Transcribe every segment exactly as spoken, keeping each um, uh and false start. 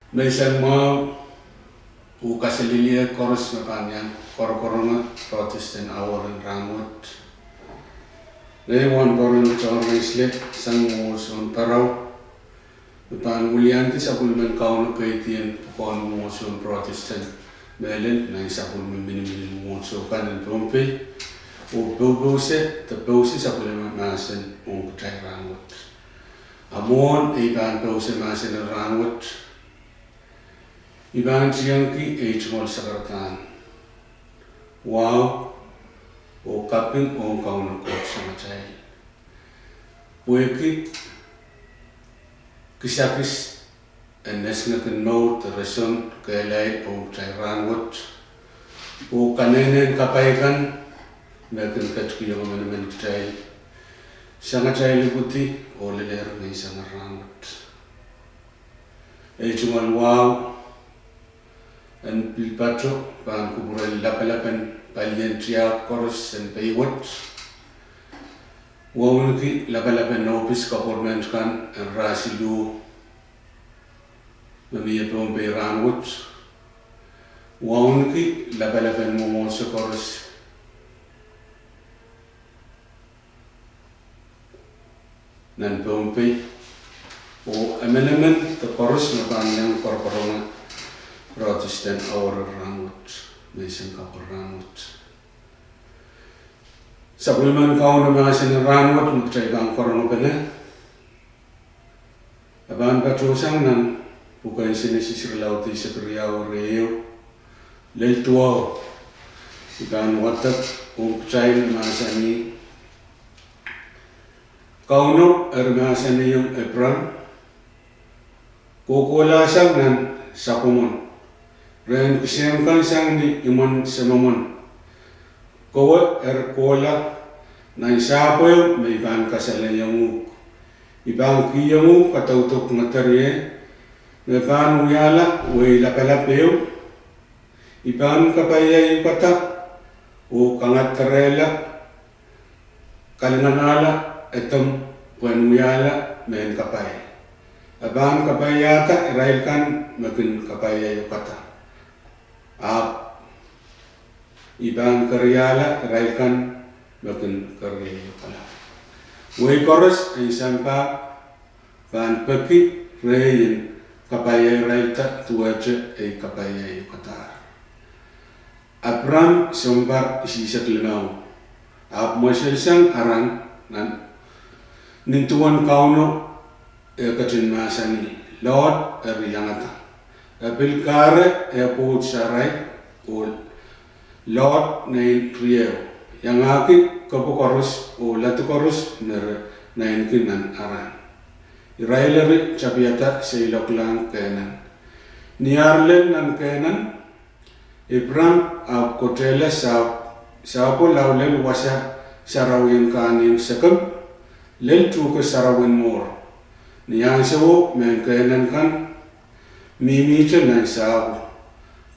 Menseng mwahu, oh kaselehlie koaros me pahn iang koarokoaronge Protestant Hour en rahnwet. Ngehi wahnpoaron John Wesley sang mwomwohdiso en Palau, me pahn wiliandi sapwellimen Kauno keidien pwukoahn mwomwohdiso en Protestant mehlel nan sapwellime miniminipen mwomwohdiso kan en Pohnpei, oh poupouse de pouse sapwellime mahsen ong kitail rahnwet. A mwohn ei pahn pouse mahsen en rahnwet, I pahn tiengki ei tungoal sakaradahn wahu oh kaping ong Kauno Koht Samatail, pwehki kisakis en esingek en mour de reson kehlail ong kitail rahnwet, oh kanehnen kapai kan me kin ketikihong emenemen kitail, sang atail ipwidi oh lelehr menseng en rahnwet. Ei tungoal wahu en pil pato pahn kupwuren lapalapen palien tiahk koaros en pei wet, wauneki lapalapen ohpis koperment kan en Rahsiluh me mie Pohnpei rahnwet, wauneki lapalapen mwomwohdiso koaros nan Pohnpei, oh emenemen de koaros me pahn iang koarokoaronge Protestant Hour en rahnwet, menseng kapw en rahnwet. Sapwellimen Kauno mahsen en rahnwet me kitail pahn koarongepene, e pahn patohsang nan pwuken Senesis irelaud eisek riau, riau lel duwau. I pahn wadek ong kitail mahsanih: Kauno eri mahsanihong Apram, kohkohlahsang nan sapwomwen, rehn kisehn kan sang ni imwen semomwen. Kowe eri kohla nan sahpw ehu me I pahn kasalehiong uhk. I pahn kihong uhk kadaudok ngeder ie me pahn wiahla wehi lapalap ehu. I pahn kapaiaiukada oh kangaderehla, kalinganahla Edom pwehn wiahla mehn kapai. E pahn kapaiada irail kan me kin kapaiaiukada, ahpw I pahn keriahla irail kan me kin keriaiukala. Wehi koaros en sampah pahn peki rehi en kapaiairailda duwehte ei kapaiaiukadahr. Apram sounpar isihsek limau, ahpw mweselsang Aran, nan nin duwen Kauno eh ketin mahsanih. Lot eri iangada. E pil kahre eh pwoud Sarai oh Lot nein rieo, iangahki kepwe koaros oh ladu koaros me re naineki nan Aran. Irail eri tapihada seiloaklahng Kenan. Ni ar lel nan Kenan, Apram ahpw kotehla sahpw, sahpwo lao lel wasa sarawi en kahnihmw Sekem, lel tuhke sarawi en mour. Ni ansouo mehn Kenan kan mihmihte nan sahpwo,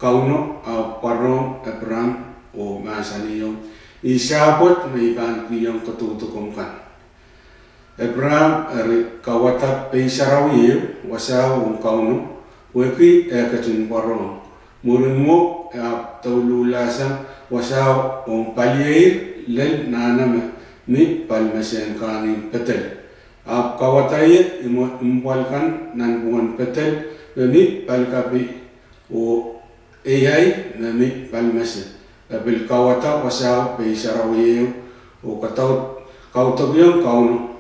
Kauno ahpw pwarohng Apram oh mahsanihong: Ih sahpw wet me I pahn kihong kadaudokomw kan. Apram eri kawada pei sarawi ehu, wasao ong Kauno, pwehki eh ketin pwarohng. Mwurin mwo, e ahpw douluhlasang wasao ong palieir lel nahna me mi pali mesen kahnihmw Pedel, ahpw kawada ie imwe impwal kan nanpwungen Pedel me mi palikapi oh Eiai me mi pali mese. E pil kawada wasao pei sarawi ehu oh kadau, kaudokiong Kauno.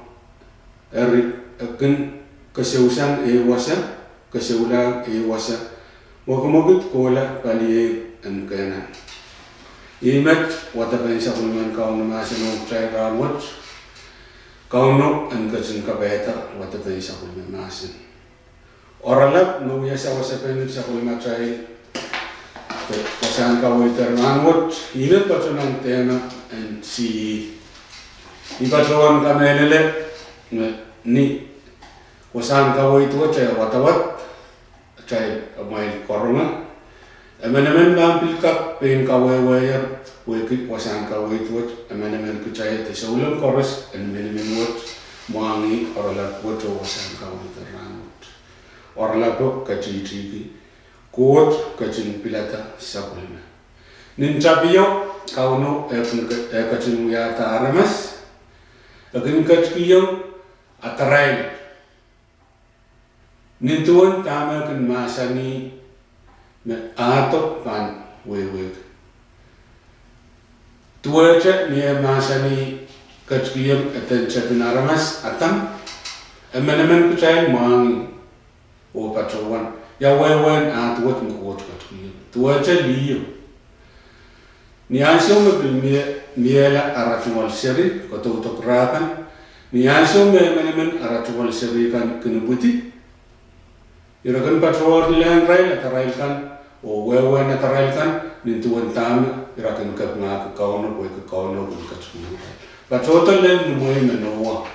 Eri e kin keseusang ehu wasa, keseulahng ehu wasa, mwekimwekid kohla palieir en Kenan. Ih met wadepen sapwellimen Kauno mahsen ong kitail rahnwet. Kauno en ketin kapaiada wadepen sapwellime mahsen. Oaralap me wia sawasepen sapwellimatail wasahn kaweid en rahnwet, ih me patohwan dehme en sie. I patohwan kamehlele me ni wasahn kaweid wet e wadawad, kitail amwail karonge, emenemen pahn pil kak pein kawehwehier pwehki wasahn kaweid wet, emenemen kitail de souleng koaros en minimin wet, mwahngih oaralap wet oh wasahn kaweid en rahnwet. oaralapo ketihtihki, Koht ketin pilada sapwellime. Nin tapio, Kauno e ketin wiahda aramas, e kin ketikihong adarail nin duwen dahme e kin mahsanih me ahdo pahn wehwehki. Duwehte ni eh mahsanih ketikihong eden tepin aramas, Adam, emenemen kitail mwahngih oh patohwan ia wehwehn ahd wet me Koht ketikihong. Duwehte liho, ni ansou me pil mie, miehla ara tungoal seri, kodoudok rah kan, ni ansou me emenemen ara tungoal seri kan kin ipwidi, ira kin patohwan lehn irail adarail kan oh wehwehn adarail kan nin duwen dahme ira kin kapingahki Kauno pwehki Kauno kin ketikihong irail. Patohdo lel ni mwehi me Noah.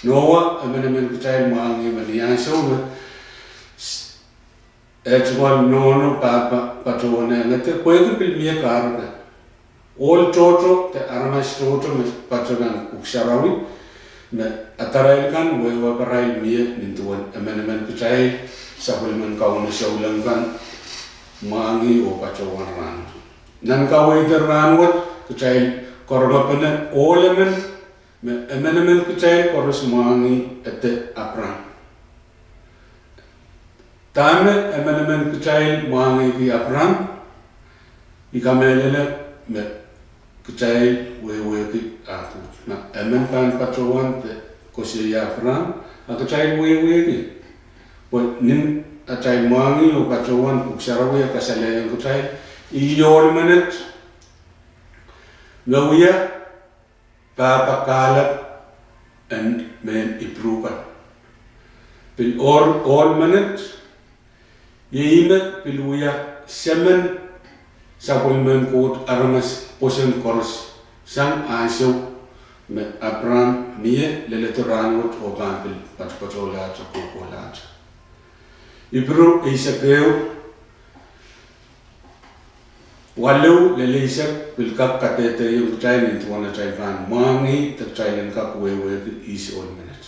Noah, emenemen kitail mwahngih me ni ansou me eh tungoal nohno pahpa patohwan ngehngehdi, pwehki pil mie kahrehda ohl tohto de aramas tohto me patohwan Pwuhk Sarawi, me adarail kan wehwehparail mie nin duwen emenemen kitail sapwellimen Kauno souleng kan mwahngih oh patohwan rahnwet. Nan kaweid en rahnwet kitail koaros kapene ohl emen me emenemen kitail koaros mwahngih, ede Apram. Dahme emenemen kitail mwahngihki Apram? I kamehlele me kitail wehwehki ahd wet. Ma emen pahn patohwan de koasoia Apram, a kitail wehwehki, pwe ni atail mwahngih oh patohwan Pwuhk Sarawi kasalehiong kitail, ih ohl menet me wia pahpa kahlap en mehn Ipru kan. Pil ohl, ohl menet, iei me pil wia semen sapwellimen Koht aramas pwoson koaros, sang ansou me Apram mie leledo rahnwet oh pahn pil patopato lahte, kohkohlahte. Ipru eisek ehu, waluh lel eisek pil kak kadehdehiong kitail nin duwen atail pahn mwahngih de kitail en kak wehwehki ihs ohl menet.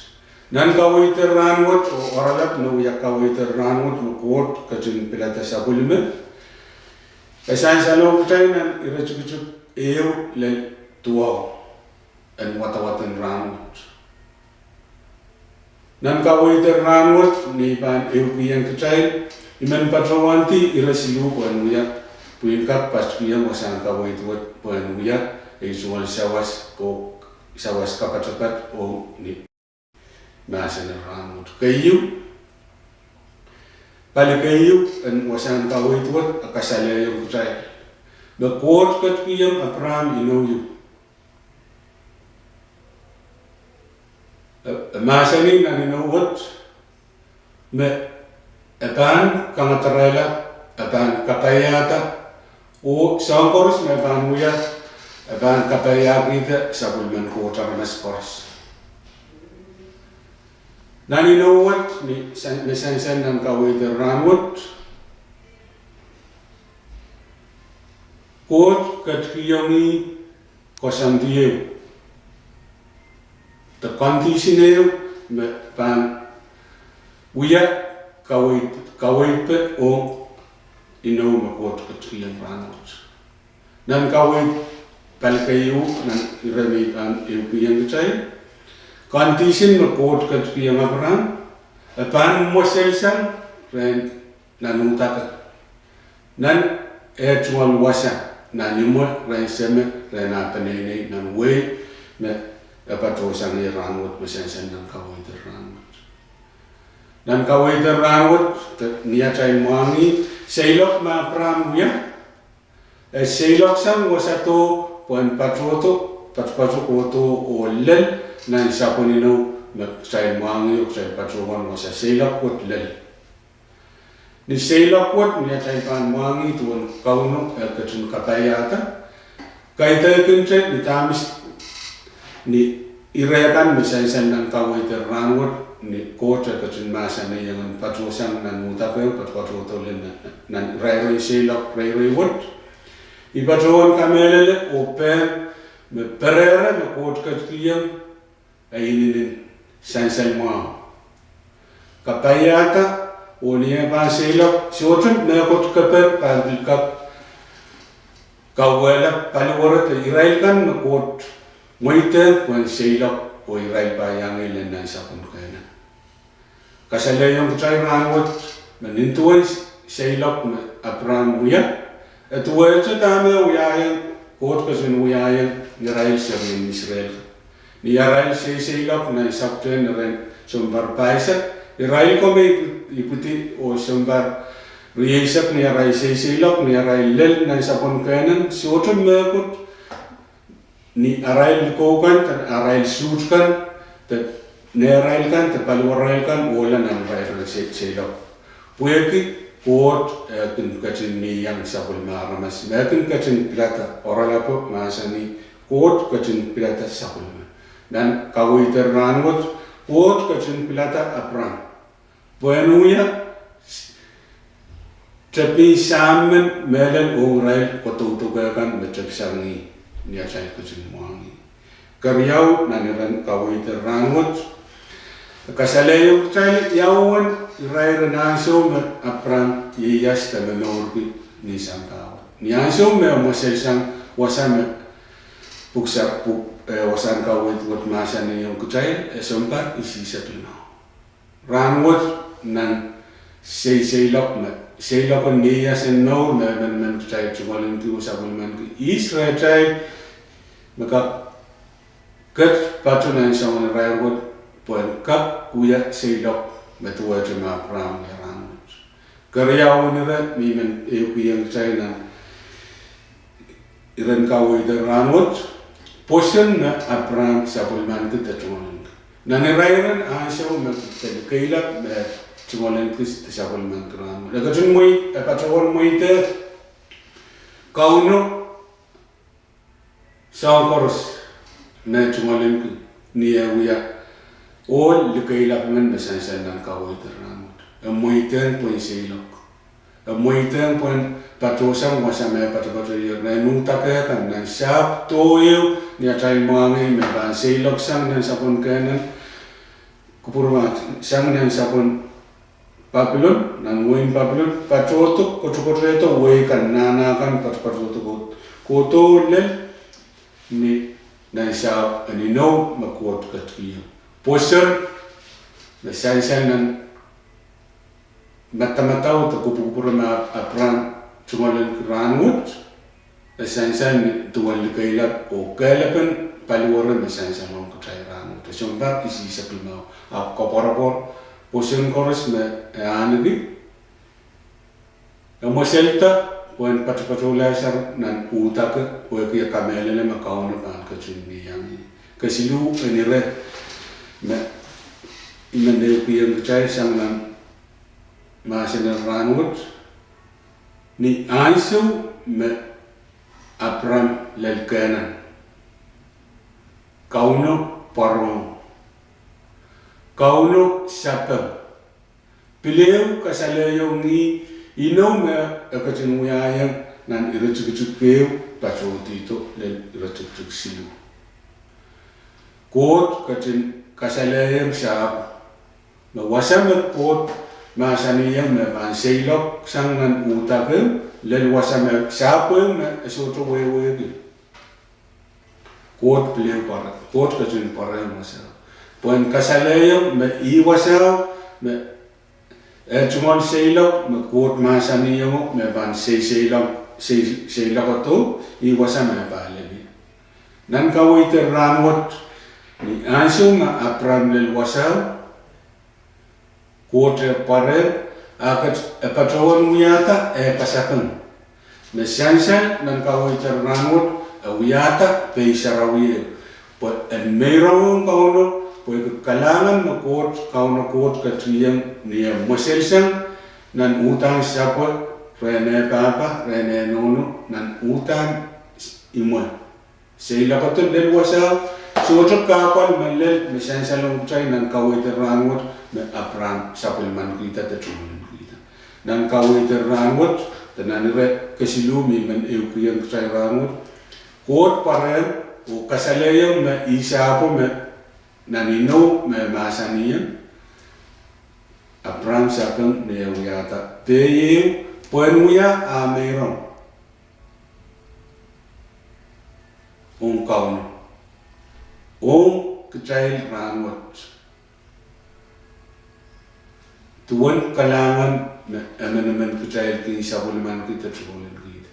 Nan kaweid en rahnwet oh oaralap me wia kaweid en rahnwet me Koht ketin pilada sapwellime, e sansalohng kitail nan iretikitik ehu lel duwau en wadawad en rahnwet. Nan kaweid en rahnwet ni pahn ehukihong kitail, I men patohwandi ire siluh pwehn wia, pwihn kak patikihong wasahn kaweid wet pwehn wia, ei tungoal sawas, oh sawas kapatapat ong ni mahsen en rahnwet. Keieu, pali keieu en wasahn kaweid wet e kasalehiong kitail me Koht ketikihong Apram inou ieu. E, e mahsanih nan inou wet me e pahn kangadaraila, e pahn kapaiahda, oh soahng koaros me e pahn wia, e pahn kapaiahkihda sapwellimen Koht aramas koaros. Nan inou wet ni san-, me sansal nan kaweid en rahnwet, Koht ketikihong ih koasoandi ehu, de condition ehu me pahn wia kaweid, kaweidpe ong inou me Koht ketikihong rahnwet. Nan kaweid pali keieu, nan ire me I pahn ehukihong kitail, condition me Koht ketikihong Apram, e pahn mweselsang rehn nan uhdake, nan eh tungoal wasa, nan imwe rehn seme, rehn ah peneinei, nan wehi me e patohsangehr rahnwet me sansal nan kaweid en rahnwet. Nan kaweid en rahnwet, ni atail mwahngih, seiloak me Apram wia, e seiloak sang wasado pwehn patohdo, patopato kohdo oh lel nan sapwen inou me kitail mwahngih oh kitail patohwan wasa, seiloak wet lel. Ni seiloak wet ni atail pahn mwahngih duwen Kauno e ketin kapaiahda, kaidehkinte ni dahme ni ire kan me sansal nan kaweid en rahnwet, ni Koht e ketin mahsanihong en patohsang nan uhdake, patohdo lel nan, nan irair en seiloak reirei wet, I patohwan kamehlele oh pehm me perehre me Koht ketikihong e inenen sansal mwahu. Kapaiahda Oh ni eh pahn seiloak, sohte mehkot keper pahn pil kak kauwehla paliwere de irail kan me Koht mweidehng pwehn seiloak oh irail pahn iang lel nan sapwen Kenen. Kasalehiong kitail rahnwet me nin duwen seiloak me Apraam wia, e duwehte dahme wiahiong, Koht ketin wiahiong irail serien Israel. Ni arail seiseiloak nan sapwtehn iren sounpar pahisek, irail ko me ipwidi oh sounpar rieisek ni arail seiseiloak ni arail lel nan sapwen Kenen, sohte mehkot ni arail likou kan de arail suht kan de nehrail kan de paliwararail kan ohla nan irail seiseiloak. Pwehki Koht e kin ketin iang sapwellime aramas me e kin ketin pilada oaralapo mahsanih, Koht ketin pilada sapwellime. Nan kaweid en rahnwet, Koht ketin pilada Apraam pwehn wia tepin sahm men mehlel ong irail kadaudoke kan me tepsang ih ni atail ketin mwahngih. Keriau, nan iren kaweid en rahnwet, kasalehiong kitail ia uwen irairen ansou me Apraam ieias de momourki ni sampah wet. Ni ansou me e mweselsang wasa me pwuhk sa- pwuhk, eh, wasahn kaweid wet mahsanihong kitail, e sounpar isihsek limau. Rahnwet nan seiseiloak me, seiloak en ieias en mour me emenemen kitail tungoalenki oh sapwellimaniki ihs rehtail me kak ket patoh nan soangen irair wet pwehn kak wia seiloak me duwehte me Apraam wia rahnwet. Keriau en ire me I men ehukihong kitail nan iren kaweid en rahnwet, pwoson me Apraam sapwellimaniki de tungoaleniki. Nan irairen ansou me pil likeilap me tungoaleniki de sapwellimaniki rahnwet, e ketin mwei- e patohwan mweidehng Kauno soahng koaros me tungoaleniki ni eh wia ohl likeilap men me sansal nan kaweid en rahnwet. E mweidehng pwehn seiloak. E mweidehng pwehn patohsang wasa me patopatohier nan uhdahk kan nan sahpw doh ehu ni atail mwahngih me pahn seiloak sang nan sapwen Kenen, kupwurmahk sang nan sapwen Papilon, nan wehin Papilon, patohdo kotokotohdo wehi kan, nahna kan patohdo kohdo lel ni nan sahpw en inou me Koht ketikihong. Pwoson me sansal nan madamadau de kupwukupwure me Apraam tungoaleniki rahnwet, e sansal ni duwen likeilap oh kehlepen paliwere me sansal ong kitail rahnwet. E sounpar isihsek limau, ahpw koapworopwor pwoson koaros me e ahneki, e mweselda pwehn patopatohlahsang nan uhdahk pwehki e kamehlele me Kauno pahn ketin iang ih. Kesiluh en ire me I men ehukihong kitail sang nan mahsen en rahnwet, ni ansou me Apraam lel Kenen, Kauno pwarohng, Kauno sapeng, pil ehu kasalehiong ih inou me e ketin wiahiong nan iretikitik ehu patohdido lel iretikitik siluh. Koht ketin kasalehiong sahpw me wasa me Koht mahsanihong me pahn seiloak sang nan uhdahk lel wasa me sahpw ehu me e sohte wehwehki, Koht pil pware- Koht ketin pwarehng wasao pwehn kasalehiong me ih wasao me e tungoal seiloak me Koht mahsanihongo me pahn sei- seiloak- sei- seiloakodo, ih wasa me e pahn lel ie. Nan kaweid en rahnwet, ni ansou me Apraam lel wasao, Koht e pwarehng, a ket- e patohwan wiahda eh kasapeng me sansal nan kaweid en rahnwet, e wiahda pei sarawi ehu pwe en meirong ong Kauno, pwehki kalahngan me Koht, Kauno Koht ketikihong ni eh mweselsang nan uhdahn sapwe, rehn eh pahpa, rehn eh nohno, nan uhdahn imwe. Seiloakodo lel wasao, sohte kahpwal me lel me sansal ong kitail nan kaweid en rahnwet me Apraam sapwellimanikihda de tungoalenkihda. Nan kaweid en rahnwet, de nan ire kesiluh me I men ehukihong kitail rahnwet, Koht pwarehng oh kasalehiong me ih sahpwo me nan inou me mahsanihong Apraam sapeng me e wiahda pehi ehu pwehn wia ah meirong ong Kauno, ong kitail rahnwet. Duwen kalahngan me emenemen kitail kin sapwellimaniki de tukolingkihdi.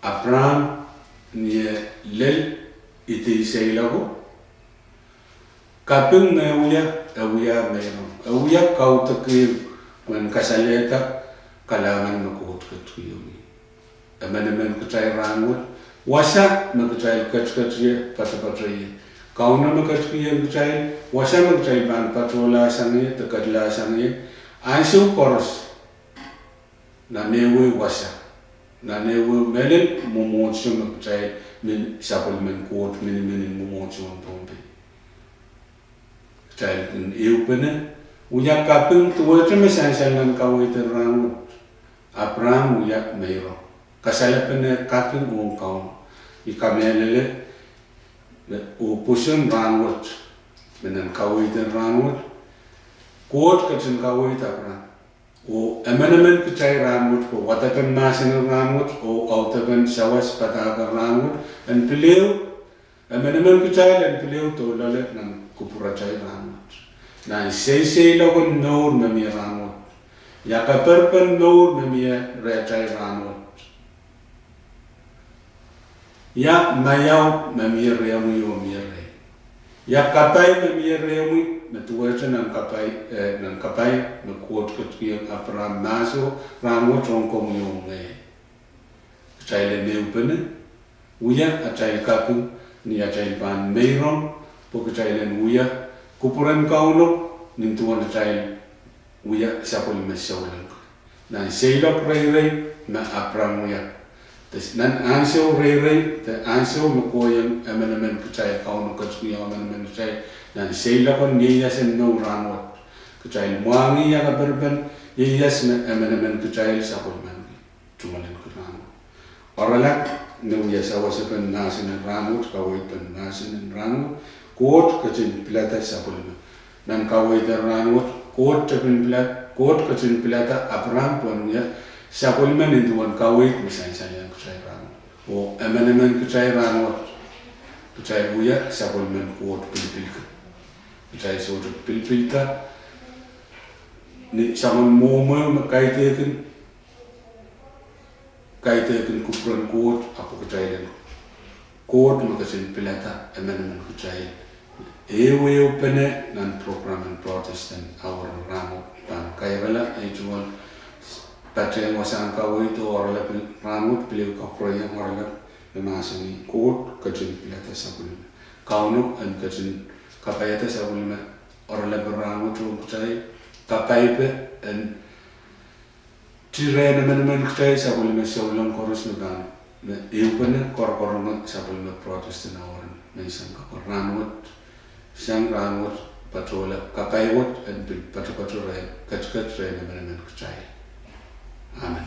Apraam, ni e lel idih seiloko, kaping me e wia, e wia meirong, e wia kaudok ehu pwehn kasalehda kalahngan me Koht ketikihong ih. Emenemen kitail rahnwet, wasa me kitail ketiket ie, poatopoat ie, Kauno me ketikihong kitail wasa me kitail pahn patohlahsang ie de ketlahsang ie ansou koaros, nan ehuehu wasa, nan ehuehu mehlel mwomwohdiso me kitail men sapwellimen Koht miniminiong mwomwohdiso en Pohnpei. Kitail kin ehupene, wia kaping duwehte me sansal nan kaweid en rahnwet. Apraam wia meirong, kasalepen eh kaping ong Kauno. I kamehlele me oh pwoson rahnwet, me nan kaweid en rahnwet, Koht ketin kaweid Apraam. Oh emenemen kitail rahnwet, pwe wadepen mahsen en rahnwet oh audepen sawas padahk en rahnwet en pil ehu, emenemen kitail en pil ehu doula loale nan kupwuratail rahnwet, nan seiseilokon mour me mie rahnwet. Ia kaperpen mour me mie rehtail rahnwet? Ia maiau me mie rehmwi oh mie rehi? Ia kapai me mie rehmwi me duwehte nan kapai, eh, nan kapai me Koht ketikihong Apraam mahso rahnwet ong komwi oh ngehi? Kitail en ehupene, wia atail kaping ni atail pahn meirong, pwe kitail en wia kupwuren Kauno nin duwen atail wia sapwellime souleng. Nan seiloak reirei me Apraam wia, de nan ansou reirei de ansou me kohieng emenemen kitail, Kauno ketikihong emenemen kitail nan seiloakon ieias en mour rahnwet, kitail mwahngih ia kaperpen ieias me emenemen kitail sapwellimaniki tungoalenki rahnwet. Oaralap me wia sawasepen mahsen en rahnwet, kaweidpen mahsen en rahnwet: Koht ketin pilada sapwellime. Nan kaweid en rahnwet, Koht tepin pila-, Koht ketin pilada Apraam pwehn wia sapwellime nin duwen kaweid me sansalehiong kitail rahnwet. Oh emenemen kitail rahnwet, kitail wia sapwellimen Koht pilipilki. Kitail sohte pilipilda ni soangen mwohmw me kaidehkin, kaidehkin kupwuren Koht, ahpw kitail en Koht me ketin pilada emenemen kitail. Ehuehupene nan prokram en Protestant Hour en rahnwet pahn kairala ei tungoal patehng wasahn kaweid oh oaralap en rahnwet, pil ehu kapwureiong oaralap me mahsanih Koht ketin pilada sapwellime. Kauno en ketin kapaiada sapwellime. Oaralap en rahnwet ong kitail kapaipe en ti rehn emenemen kitail sapwellime souleng koaros me pahn, me ehupene koarokoaronge sapwellime Protestant Hour en menseng kapw rahnwet. Sang rahnwet patohla kapai wet en pil patopato rehn, ketiket rehn emenemen kitail. Amen.